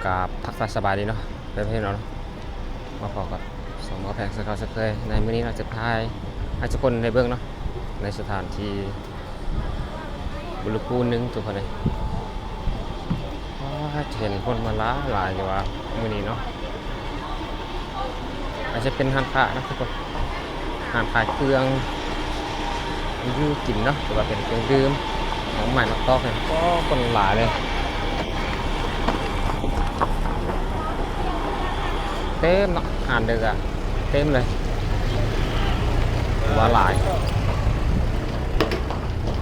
ກາບທັກທາຍສະບາຍດີເນາະ ເພື່ອນໆເນາະ ມາພໍ້ກັບສອງໝໍແພງເຊັ່ນເກົ່າເຊັ່ນເຄີຍ. ໃນມື້ນີ້ເນາະ ຈະຖ່າຍໃຫ້ທຸກຄົນໄດ້ເບິ່ງເນາະ ໃນສະຖານທີ່ບຸນລະກູນໜຶ່ງ ທຸກຄົນເອີຍ. ວ້າ ຈະເຫັນຄົນມາຫຼາຍໆຢູ່ວ່າມື້ນີ້ເນາະ. ອາດຈະເປັນຮ້ານຄ້າເນາະທຸກຄົນ ຮ້ານຂາຍເຄື່ອງຢູ່ກິນເນາະ ຫຼືວ່າເປັນເຄື່ອງດື່ມ ໝາກໄມ້ໝາກຕອກນີ້ ໂອ້ ຄົນຫຼາຍເລີຍ ເຕັມເນາະ. ຮ້ານເດີກະເຕັມເລີຍ ຖືວ່າຫຼາຍ.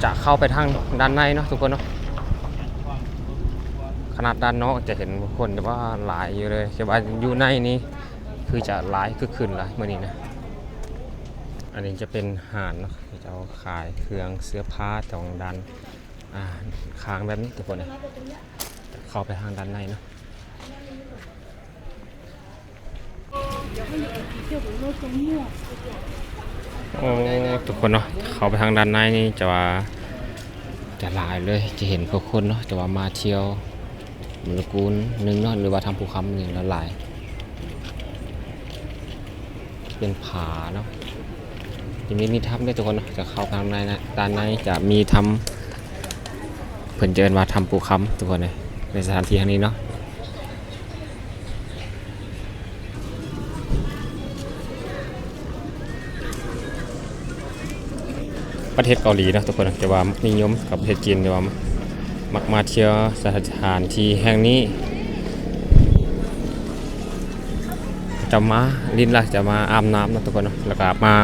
ຈະເຂົ້າໄປທາງດ້ານໃນເນາະທຸກຄົນເນາະ ຂະໜາດດ້ານນອກຈະເຫັນຄົນ ແຕ່ວ່າຫຼາຍຢູ່ເລີຍ ແຕ່ວ່າຢູ່ໃນນີ້ ຄືຈະຫຼາຍຄຶກຄື້ນຫຼາຍມື້ນີ້ນະ. ອັນນີ້ຈະເປັນຮ້ານເນາະ ເຂົາເຈົ້າຂາຍເຄື່ອງເສື້ອຜ້າຂອງດ້ານ ອ່າ ຂ້າງແບບນີ້ທຸກຄົນເອີຍ. ເຂົ້າໄປທາງດ້ານໃນເນາະ ໂອ້ ທຸກຄົນເນາະ ເຂົ້າໄປທາງດ້ານໃນນີ້ຈະວ່າ ຈະຫຼາຍເລີຍ ຈະເຫັນຜູ້ຄົນເນາະ ແຕ່ວ່າມາທ່ຽວບຸນລະກູນໜຶ່ງເນາະ ຫຼືວ່າທຳພູຄຳນີ້ລະຫຼາຍ ເປັນຜາເນາະ ຈະມີ ມີຖ້ຳເດ້ທຸກຄົນເນາະ. ຈະເຂົ້າຂ້າງໃນນະ ດ້ານໃນຈະມີຖ້ຳ ເພິ່ນຈະເອີ້ນວ່າຖ້ຳພູຄຳທຸກຄົນເອີຍ ໃນສະຖານທີ່ແຫ່ງນີ້ເນາະ. ປະເທດເກົາຫຼີເນາະທຸກຄົນ ຈະວ່ານິຍົມກັບປະເທດຈີນ ຈະວ່າມັກມາທ່ຽວສະຖານທີ່ແຫ່ງນີ້ ຈະມາຫຼິ້ນລະ ຈະມາອາບນ້ຳເນາະທຸກຄົນເນາະ ແລ້ວກະມາ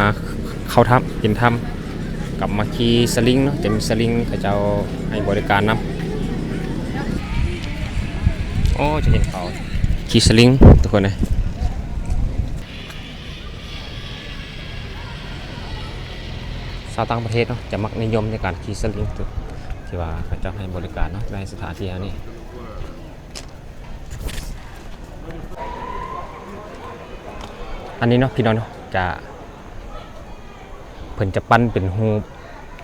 ເຂົ້າຖ້ຳ ກິນຖ້ຳ ກັບມາຂີ່ສະລິງເນາະ ຈະມີສະລິງເຂົາເຈົ້າໃຫ້ບໍລິການນຳ. ໂອ້ ຈະເຫັນເຂົາຂີ່ສະລິງທຸກຄົນເອີຍ. ຊາວຕ່າງປະເທດເນາະ ຈະມັກນິຍົມໃນການຂີ່ສະລິງ ທີ່ວ່າເຂົາເຈົ້າໃຫ້ບໍລິການເນາະ ໃນສະຖານທີ່ແຫ່ງນີ້. ອັນນີ້ເນາະ ພີ່ນ້ອງເນາະ ຈະ ເພິ່ນຈະປັ້ນເປັນຮູບ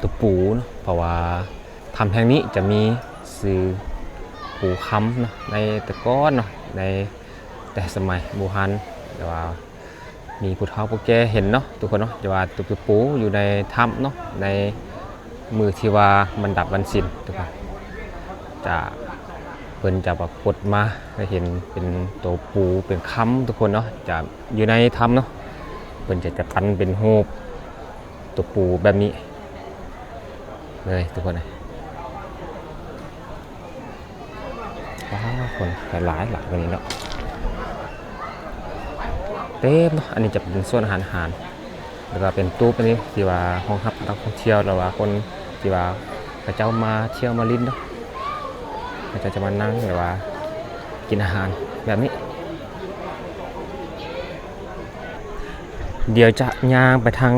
ຕົວປູເນາະ ເພາະວ່າຖ້ຳແຫ່ງນີ້ຈະມີຊື່ພູຄຳເນາະ ໃນແຕ່ກ່ອນເນາະ ໃນແຕ່ສະໄໝບູຮານ ແຕ່ວ່າ ມີຜູ້ເຖົ້າຜູ້ແກ່ເຫັນເນາະທຸກຄົນເນາະ ຈະວ່າຕຸບຕະປູຢູ່ໃນຖ້ຳເນາະ ໃນມື້ທີ່ວ່າມັນດັບວັນສິນທຸກຄົນ ຈະ ເພິ່ນຈະປາກົດມາໃຫ້ເຫັນເປັນໂຕປູເປັນຄຳທຸກຄົນເນາະ ຈະຢູ່ໃນຖ້ຳເນາະ ເພິ່ນຈະຈັດປັ້ນເປັນຮູບໂຕປູແບບນີ້ເລີຍທຸກຄົນເອີຍ. ວ້າວ ຄົນຫຼາຍໆ ຫຼາຍກວ່ານີ້ເນາະ ເຕັມເນາະ. ອັນນີ້ຈະເປັນໂຊນອາຫານ ແລ້ວກໍເປັນຕູບອັນນີ້ທີ່ວ່າຮອງຮັບນັກທ່ອງທ່ຽວ ຫຼືວ່າຄົນທີ່ວ່າເຂົາເຈົ້າມາທ່ຽວມາຫຼິ້ນເນາະ ເຂົາເຈົ້າຈະມານັ່ງ ຫຼືວ່າກິນອາຫານແບບນີ້. ດຽວຈະຍ່າງໄປທາງ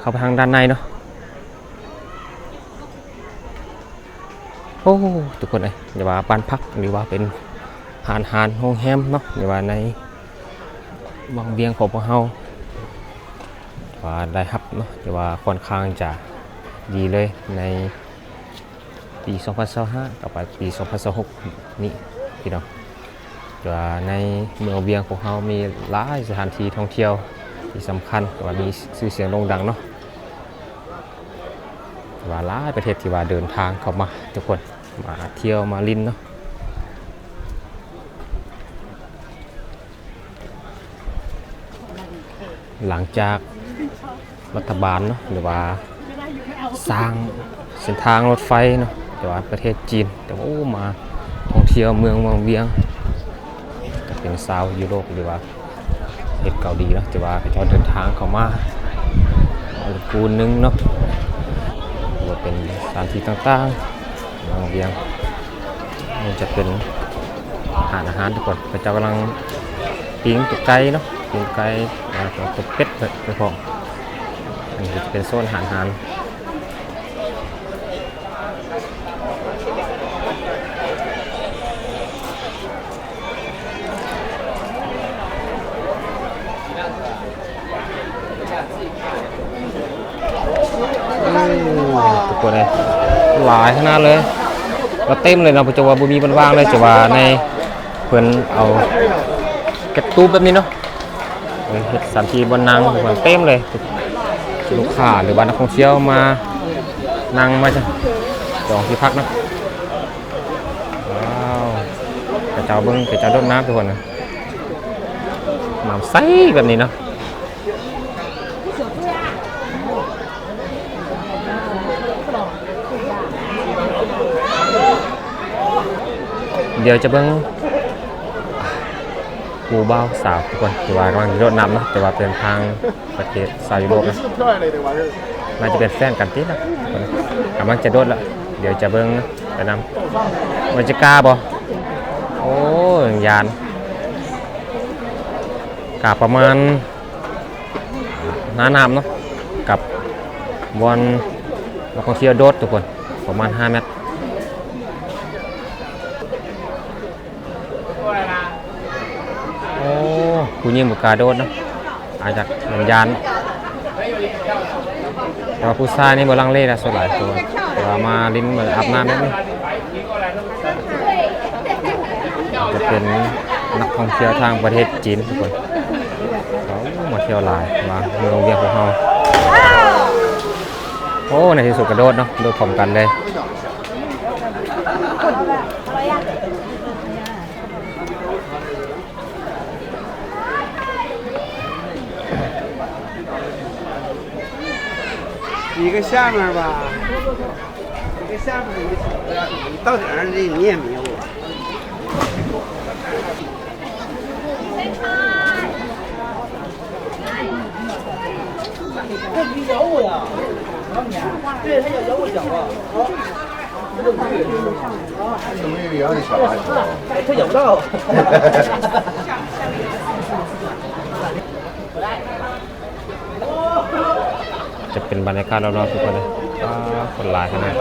ເຂົ້າໄປທາງດ້ານໃນເນາະ. ໂອ້ ທຸກຄົນເອີຍ ຢ່າວ່າບ້ານພັກ ຫຼືວ່າເປັນຮ້ານອາຫານ ໂຮງແຮມເນາະ ຫຼືວ່າໃນວັງວຽງຂອງພວກເຮົາ ວ່າໄດ້ຮັບເນາະ ຖືວ່າຂ້ອນຂ້າງຈະດີເລີຍ ໃນປີສອງພັນຊາວຫ້າ ກັບປີສອງພັນຊາວຫົກນີ້ ພີ່ນ້ອງ. ແຕ່ວ່າໃນເມືອງວຽງຂອງເຮົາມີຫຼາຍສະຖານທີ່ທ່ອງທ່ຽວທີ່ສຳຄັນ ແຕ່ວ່າມີຊື່ສຽງໂດ່ງດັງເນາະ ແຕ່ວ່າຫຼາຍປະເທດທີ່ວ່າເດີນທາງເຂົ້າມາ ທຸກຄົນ ມາທ່ຽວມາຫຼິ້ນເນາະ. ຫຼັງຈາກ ລັດຖະບານເນາະ ຫຼືວ່າສ້າງເສັ້ນທາງລົດໄຟເນາະ ແຕ່ວ່າປະເທດຈີນ ແຕ່ວ່າ ໂອ້ ມາທ່ອງທ່ຽວເມືອງວັງວຽງ ກໍເປັນຊາວຢູໂຣບ ຫຼືວ່າປະເທດເກົາຫຼີເນາະ ທີ່ວ່າເຂົາເຈົ້າເດີນທາງເຂົ້າມາ ເປັນຄູນໜຶ່ງເນາະ ຫຼືວ່າເປັນສະຖານທີ່ຕ່າງໆ ວັງວຽງ. ນີ້ຈະເປັນຮ້ານອາຫານທຸກຄົນ ເຂົາເຈົ້າກຳລັງປີ້ງຕົວໄກ່ເນາະ ປີ້ງໄກ່ ແລ້ວກໍຕົວເປັດໄປພ້ອມ. ອັນນີ້ຈະເປັນໂຊນຮ້ານອາຫານ ໂອ້ ທຸກຄົນເອີຍ ຫຼາຍຂະໜາດເລີຍ ກໍເຕັມເລີຍເນາະ ເພາະວ່າບໍ່ມີບ່ອນວ່າງເລີຍ ຈະວ່າໃນ ເພິ່ນເອົາເກັບຕູ້ແບບນີ້ເນາະ ເຮັດສະຖານທີ່ບ່ອນນັ່ງເພິ່ນເຕັມເລີຍ ລູກຄ້າ ຫຼືວ່ານັກທ່ອງທ່ຽວມານັ່ງ ມາຈອງທີ່ພັກເນາະ. ວ້າວ ເຂົາເຈົ້າເບິ່ງ ເຂົາເຈົ້າໂດດນ້ຳທຸກຄົນນະ ນ້ຳໃສແບບນີ້ເນາະ. ດຽວຈະເບິ່ງຄູ່ບ່າວສາວທຸກຄົນ ທີ່ວ່າກຳລັງໂດດນ້ຳເນາະ ແຕ່ວ່າເປັນທາງປະເທດຊາວຢູໂຣບນະ ໜ້າຈະເປັນແຟນກັນຕິລະ ກຳລັງຈະໂດດລະ. ດຽວຈະເບິ່ງໄປນຳ ມັນຈະກ້າບໍ່? ໂອ້ ຢ້ານ ກະປະມານ ໜ້ານ້ຳເນາະ ກັບບ່ອນນັກທ່ອງທ່ຽວໂດດທຸກຄົນ ປະມານຫ້າແມັດ. ໂອ້ ຜູ້ຍິງບໍ່ກ້າໂດດເນາະ ອາດຈະຢ້ານ ແຕ່ວ່າຜູ້ຊາຍນີ້ບໍ່ລັງເລນະ ສ່ວນຫຼາຍຄົນ ແຕ່ວ່າມາຫຼິ້ນ ມາອາບນ້ຳແບບນີ້ ຈະເປັນນັກທ່ອງທ່ຽວທາງປະເທດຈີນທຸກຄົນ ເຂົາມາທ່ຽວຫຼາຍມາເມືອງວຽງຂອງເຮົາ. ໂອ້ ໃນທີ່ສຸດກະໂດດເນາະ ໂດດພ້ອມກັນເລີຍ. 你个下面吧，你个下面，你到顶上，你也没有啊。你咬我呀？对，他咬，咬我脚啊。 ຈະເປັນບັນຍາກາດລອບໆ ທຸກຄົນເລີຍ ປາ ຄົນຫຼາຍຂະໜາດ.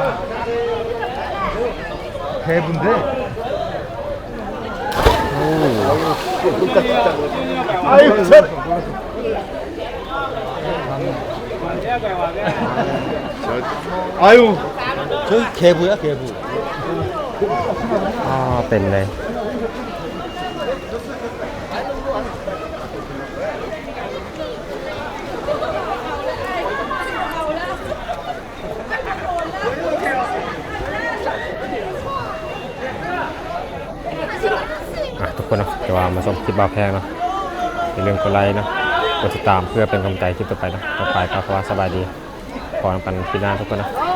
ອາ ເຕັມເລີຍ. ອ່ະ ທຸກຄົນເນາະ ແຕ່ວ່າມາຊົມຄລິບບ່າວແພງເນາະ ຢ່າລືມກົດໄລເນາະ ກົດຕິດຕາມ ເພື່ອເປັນກຳລັງໃຈຄລິບຕໍ່ໄປເນາະ. ຕໍ່ໄປກໍຂໍວ່າສະບາຍດີ ພໍ້ນຳກັນຄລິບໜ້າທຸກຄົນເນາະ.